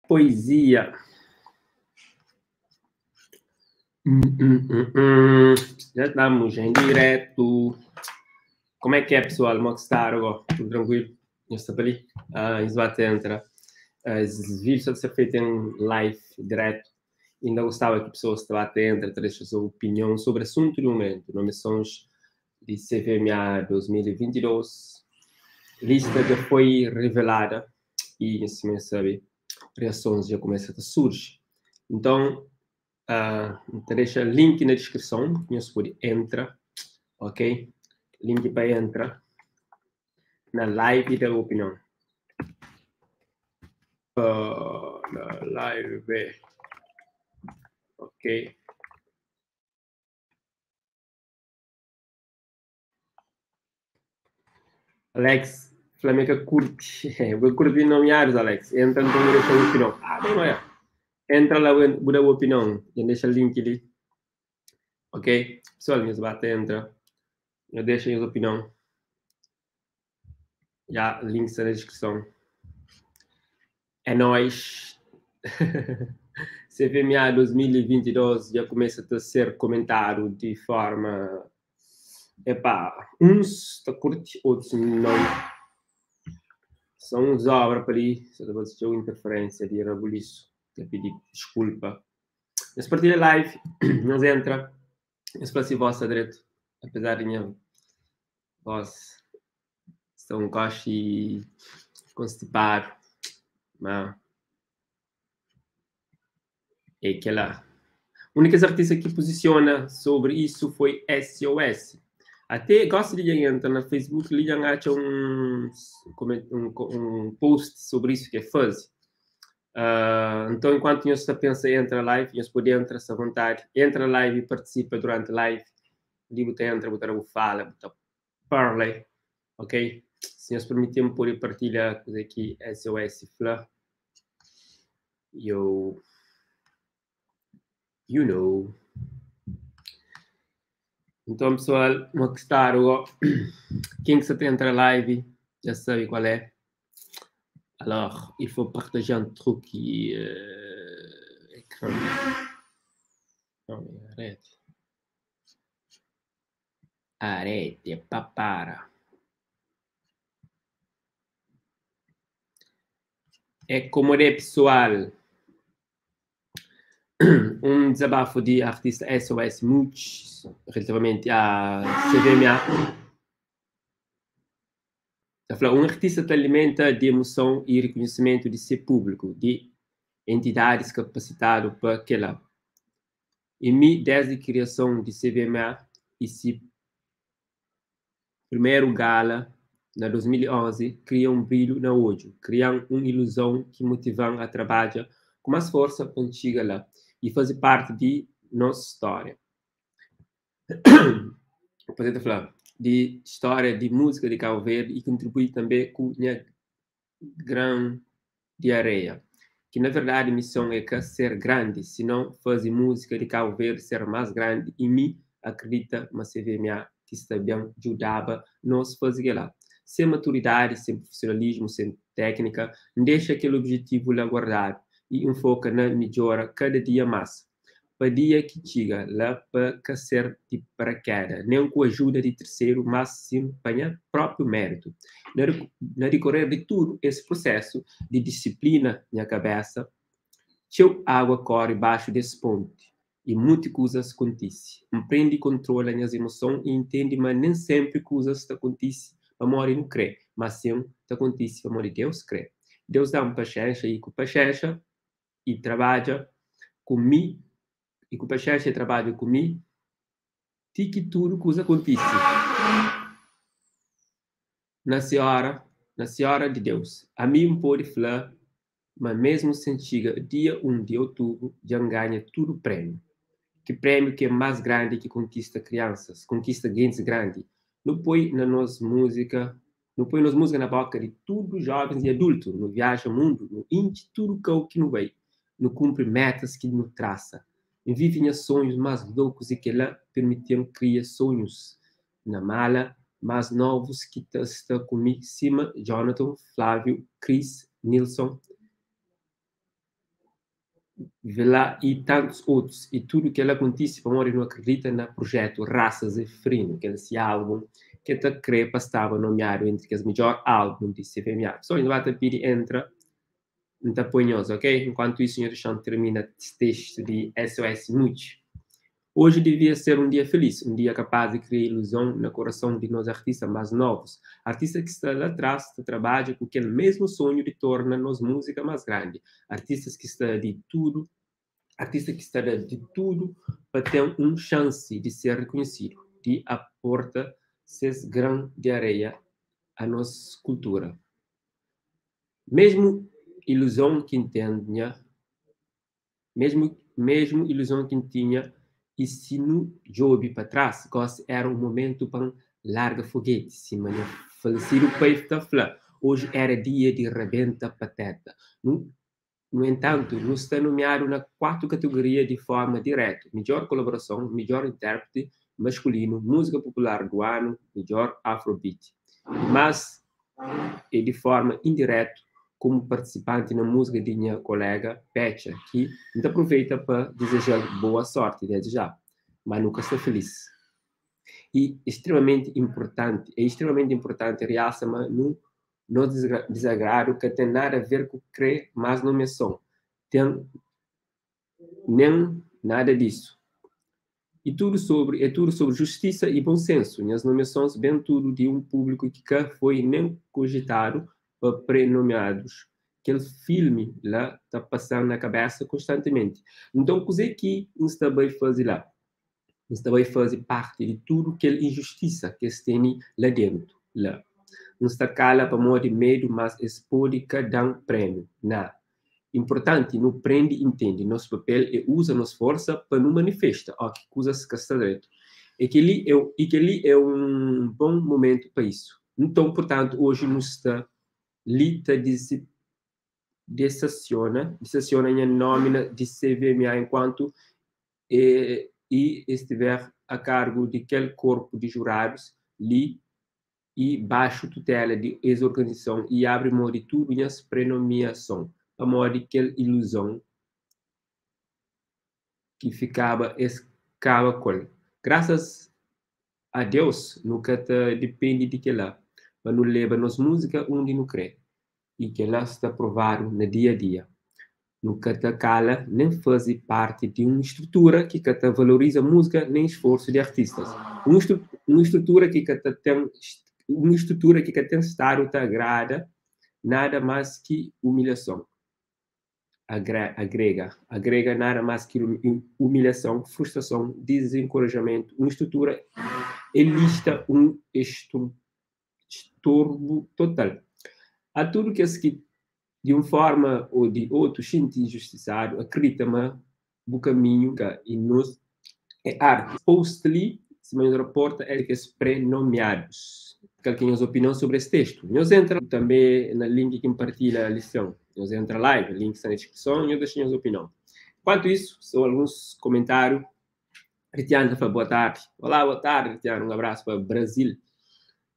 Poesia. Hum, hum, hum, hum. Já estamos em direto. Como é que é, pessoal? Como é que está agora? Tudo tranquilo? Já está para ali? Ah, isso vai entra. Ah, esse vídeo só de ser feito em live, direto. Ainda gostava que pessoas te batem, entra, traz a sua opinião sobre o assunto do momento. Nomeações de CVMA 2022. Lista já foi revelada e, assim, sabe, reações já começam a surgir. Então, uh, deixa link na descrição, você pode entrar, ok? Link para entrar na live da opinião. Na live, ok? Alex, Flamengo curte. Vou curtir nomeados, Alex. Entra então deixa a opinião. Ah, não é. Entra lá, vou dar a opinião. Já deixa o link ali. Ok? Pessoal, nos bate, entra. Já deixa a opinião. Já, link está na descrição. É nóis. CVMA 2022 já começa a ser comentado de forma. Epá, uns tá curte, outros não. São uns obras para ali, só depois de interferência de rebuliço, de pedir desculpa. Mas partilha live, nós entra, nós fala se vossa direito, apesar de minha voz estar um coche constipado, mas é aquela. A única artista que posiciona sobre isso foi SOS. Até gosto de entrar no Facebook, ele acha um post sobre isso que é fuzzy. Então, enquanto você pensa, entra live, você pode entrar à vontade, entra live e participa durante a live. Ali você entra, você fala, você parla, ok? Se nos permitirmos, pode partilhar coisa aqui, SOS Fla. Eu, you know. Então, pessoal, vou estar quem que você entra live já sabe qual é. Alors, il faut partager un truc qui écran. Non, mais arrête. Arrête, papara. É como é, pessoal. Um desabafo de artista SOS Much relativamente à CVMA. Um artista te alimenta de emoção e reconhecimento de ser público, de entidades capacitadas para aquela. E me, desde a criação de CVMA e se primeiro gala, na 2011, cria um brilho na olho, cria uma ilusão que motiva a trabalhar com mais força para chegar lá e fazer parte de nossa história. Poder falar de história de música de Cabo Verde e contribuir também com minha grão de areia. Que na verdade a missão é que ser grande, se não fazer música de Cabo Verde ser mais grande e me acredita, mas CVMA que está bem ajudava nós fazer lá. Sem maturidade, sem profissionalismo, sem técnica, deixa aquele objetivo lá guardado e enfoca na melhora cada dia mais. Para dia que chega lá para ser de paraquedas, nem com a ajuda de terceiro, mas sim para próprio mérito. Na decorrer de tudo esse processo de disciplina na cabeça, teu água corre baixo desse ponte e muitas coisas acontecem. Empreende e controla as emoções e entende, mas nem sempre coisas acontecem para morrer não crê, mas sim acontece para morrer Deus crê. Deus dá uma paciência e com paciência e trabalha comigo, e com paciência e trabalha comigo, ti que tudo coisa acontece. Na senhora de Deus, a mim pode falar, mas mesmo sem chega dia 1 de outubro, já ganha tudo prêmio. Que prêmio que é mais grande que conquista crianças, conquista gente grande. Não põe na nossa música, não põe nossa música na boca de todos jovens e adultos, não viaja o mundo, não enche tudo que não vai, não cumpre metas que não traça. E vive em sonhos mais loucos e que lá permitiam criar sonhos na mala mais novos que está comigo, cima Jonathan, Flávio, Chris, Nilson. Vila y tantus otus. Y tudu kel-la kontise pamodi nu akredita na prujetu Rasa Zeferino, kel si álbun ki el ta krê pa staba nomiadu entri kes midjór álbun di CVMA. Pessoal, inda ba ta pidi entra, N ta poi nhos, ok? Enkuantu isu, nho dexa-m tirmina es testu di SOS Mucci. Oji divia ser un dia filis, un dia kapaz di kria iluzon na korason di nos artista mas novus, artista ki sta la tras ta trabadja ku kel mesmu sonhu di torna nos muzika mas grandi, artistas ki sta di tudu, artista ki sta da di tudu pa ten un xansi di ser rikunhesidu, di aporta ses gran di areia a nos kultura. Mesmu iluzon ki N ten nha Mesmu mesmu iluzon ki N tinha I si nu djobe pa tras Gosi éra un momentu pa N larga fogeti Sima nha falesidu pai ta fla Oji éra dia di rabenta pateta Nu Nu entantu, nu sta nomiadu na 4 kategoria di forma diretu, midjor kolaborason, midjor intérpreti maskulinu, múzika popular du anu, midjor afrobeat. I más é di forma indiretu komu partisipanti na múzika di nha kolega Petxa ki N ta aproveita pa dizeja-l boa sorti desdi já. Ma nu ka sta filis. I extremamenti inpurtanti é extremamenti inpurtanti rialsa ma nu Nos dizagradu ka ten nada a ver ku kre más nomiason, ten nen nada disu. E tudu sobri é tudu sobri justisa y bon sensu. Nhas nomiasons ben tudu di un públiku ki ka foi nen kojitadu pa pre-nomiadus. Kel filmi la ta pasa-m na kabesa konstantimenti. Nton, kuzê ki N sta bai faze la? N sta bai faze parti di tudu kel injustisa ki es tene la dentu la. N sta kala pamodi medu mas es pode ka da-m prémiu. Na. Inpurtanti nu prende intende nos papel e uza nos forsa pa nu manifesta oki kuzas ka sta dretu. E kel-li é i kel-li é un bon mumentu pa isu. Nton, purtantu, oji nu sta li ta desasiona desasiona nha nómina di CVMA enkuantu e i estiver a kargu di kel korpu di juradus li i baxu tutela di es organizason i abri mo di tudu nhas prenomiason pamodi kel iluzon ki fikaba es kaba kol. Grasas a Deus nu ka ta dipende di kela pa nu leba nos muzika undi nu kre i kela sta provadu na dia a dia. Nu ka ta kala nen faze parti di un strutura ki ka ta valoriza muzika nen sforsu di artistas. Un un strutura ki ka ta ten un strutura ki ka ten stadu ta agrada nada mas ki umilhason. Agrega agrega nada mas ki umilhason, frustrason, dizenkorajamentu. Un strutura elista un storbu total. A tudu kes ki di un forma o di otu xinti injustisadu, akridita ma bu kaminhu ka i nos é arti. Post li, sima nhos raporta, é di kes pre-nomiadus. Kal ki é nhos opinion sobri es testu? Nhos entra tanbe na link ki N partilha lison. Nhos entra live, link sta na diskrison, nhos dexa nhos opinion. Enkuantu isu, so alguns komentariu. Ritiano ta fla boa tardi. Olá, boa tardi, Ritiano. Un abrasu pa Brazil.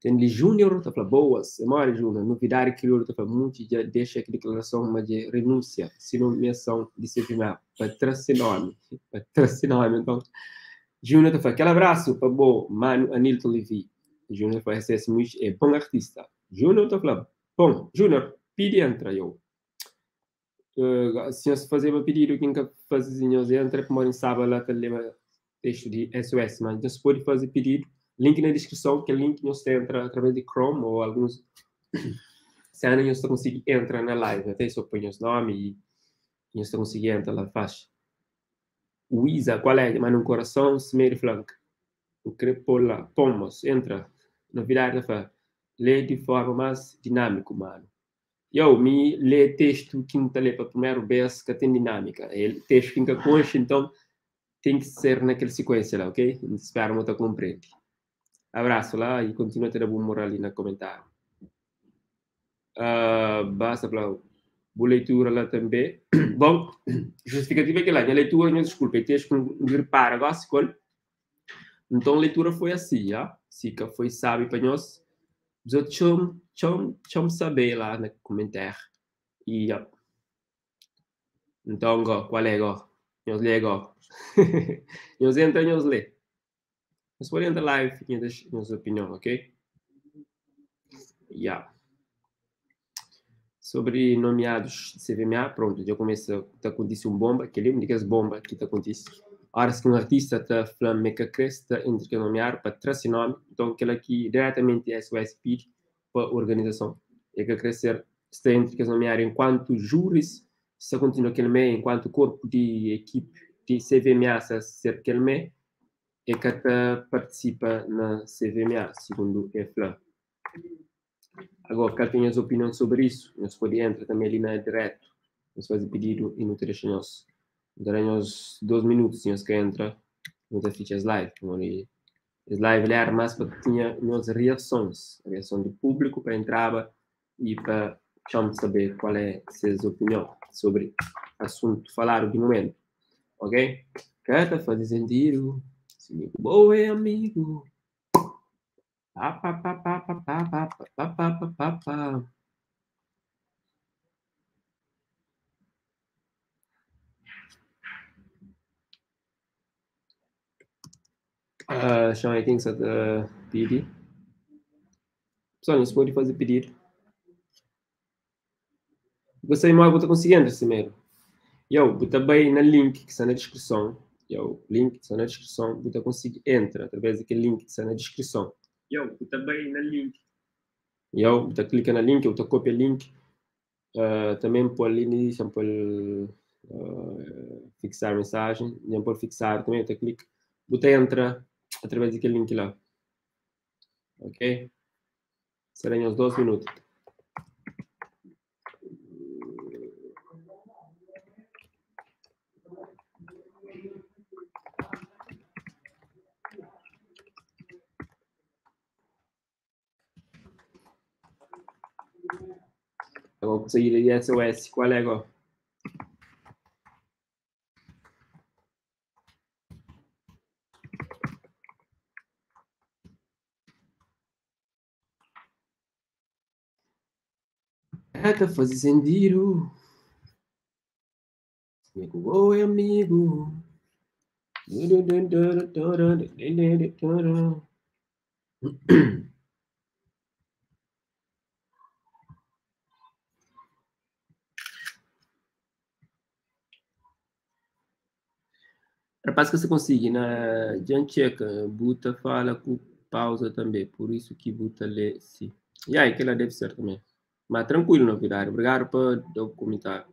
Ten li Junior ta fla boas. É mori Junior. Novidadi kriolu ta fla munti dja dexa ki diklarason ma dje renunsia si nomiason di CVMA pa tra se nomi. Pa tra se nomi. Enton Junior ta fla kel abrasu pa bo manu Anilton Levy. Junior ta fla SS Muiz é bon artista. Junior ta fla bon. Junior pidi entra yo. Si nhos fazeba pididu ki N ka faze nhos entra é pamodi N staba la ta leba testu di SOS, ma nhos pode faze pididu, link na diskrison, kel link nhos ta entra através di Chrome ô alguns sena nhos ta konsigi entra na live, até so poi nhos nomi y nhos ta konsigi entra la faxi. Wiza, kual é? Manda un korason, Semedo fla, N kre pô la, pon mos, entra. Novidadi ta fla, lê di forma más dinámiku, manu. Yow, mi lê testu ki N ta lê pa primeru bês ka ten dinámika. É testu ki N ka konxe, nton ten ki ser na kel sikuénsia la, ok? N ta spera ma bu ta konprende. Abrasu la y kontinua ta da bu moral li na komentáriu. Uh, basta fla bu leitura la tanbê. Bon, justifikativa é kel-la. Nha leitura, nhos diskulpa, é testu ki N ripara gósi ku el. Nton leitura foi asi, ya. Si ka foi sabi pa nhos, bzot txom txom txom sabê la na kumentêr. Y ya. Nton go, kual é go? Nhos lê go. Nhos entra nhos lê. Nhos pode entra live e nhos dexa nhos opinion, ok? Ya. Sobri nomiadus di CVMA, prontu, dja kumesa ta kontise un bonba, kel-li é un di kes bonba ki ta kontise. Óras ki un artista ta fla ma el ka krê sta entri kes nomiadu pa tra se nómi, nton kel-la ki diretamenti SOS pidi pa organizason. El ka krê ser sta entri kes nomiadu enkuantu juris sta kontinua kel mé, enkuantu korpu di ekipi di CVMA sta ser kel mé, el ka ta partisipa na CVMA, sigundu el fla. Agora, kal ki é nhos opinion sobri isu? Nhos pode entra tanbê li na diretu, nhos faze pididu i nu ta dexa nhos. Nu ta da nhos 2 minutu, si nhos ka entra, nu ta fitxa es live, pamodi Es live li era más pa tinha nhos reasons, reason di públiku pa entraba y pa txom saber kual é ses opinion sobri asuntu faladu di mumentu. Ok? Ka ta faze sentidu si mi ku bo é amigu. Pa pa pa pa pa pa pa pa pa pa pa pa. Uh, Xan é ken ki sa ta pidi. Pessoal, nhos pode faze pedidu. Bu sabe modi bu ta konsigi entra simeru. Yo, bu ta bai na link ki sta na deskrison. Yo, link ki sta na deskrison, bu ta konsigi entra através di kel link ki sta na deskrison. Yo, bu ta bai na link. Yo, bu ta klika na link, bu ta kopia link. Uh, também pôr ali nisso, pôr uh, fixar mensagem, nem pôr fixar também, eu clica, bu ta entra através daquele link lá. Ok? Será uns 2 minutos. Agora consegui ler SOS. Qual é agora? É, tá fazendo sentido. Amigo, oi, amigo. Rapaz ka sa konsigi na djan txeka bu ta fala ku pausa tanbe por isu ki bu ta le si. Ya e kela deve ser tanbe. Ma trankuilu na verdadi. Obrigadu pa da bu komentariu.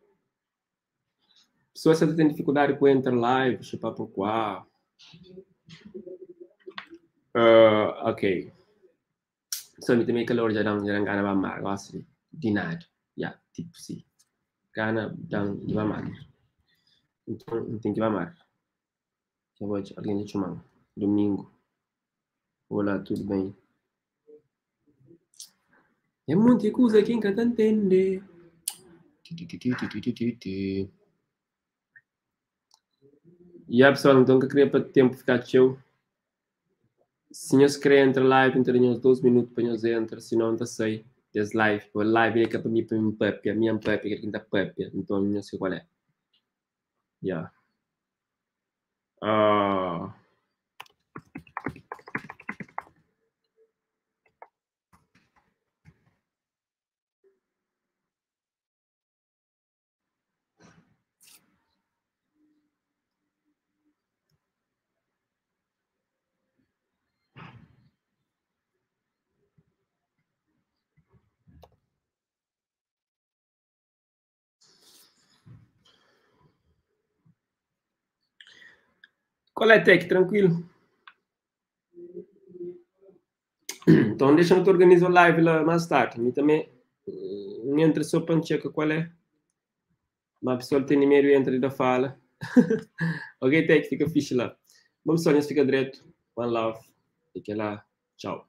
Pessoas sa ta ten difikuldadi ku entra live, xe pa purkua. Uh, ok. So mi tanbe kalor dja dan dja dan gana ba mar gosi di di nada. Ya, tipu si. Gana dan di ba mar. Nton, N ten ki ba mar. Dja bo algen dja txoman. Domingu. Olá, tudu ben? É monti kuza ki N ka ta ntende. Ya pessoal, nton N ka kria pa tempu fika txeu. Si nhos kre entra live, N ta da nhos 2 minutu pa nhos entra, si nau N ta sai des live. Pa live li é ka pa mi pa mi papia, mi N papia kel ki N ta papia, nton nhos sai kual é. Ya. Ah. Qual é, Tech? Tranquilo? Então deixa eu te organizar o live lá mais tarde. Mi também N entra só para checar qual é. Mas pessoal tem medo e entra e da fala. Ok, Tech, fica fixe lá. Bom, pessoal, fica direto. One love. Fica lá. Tchau.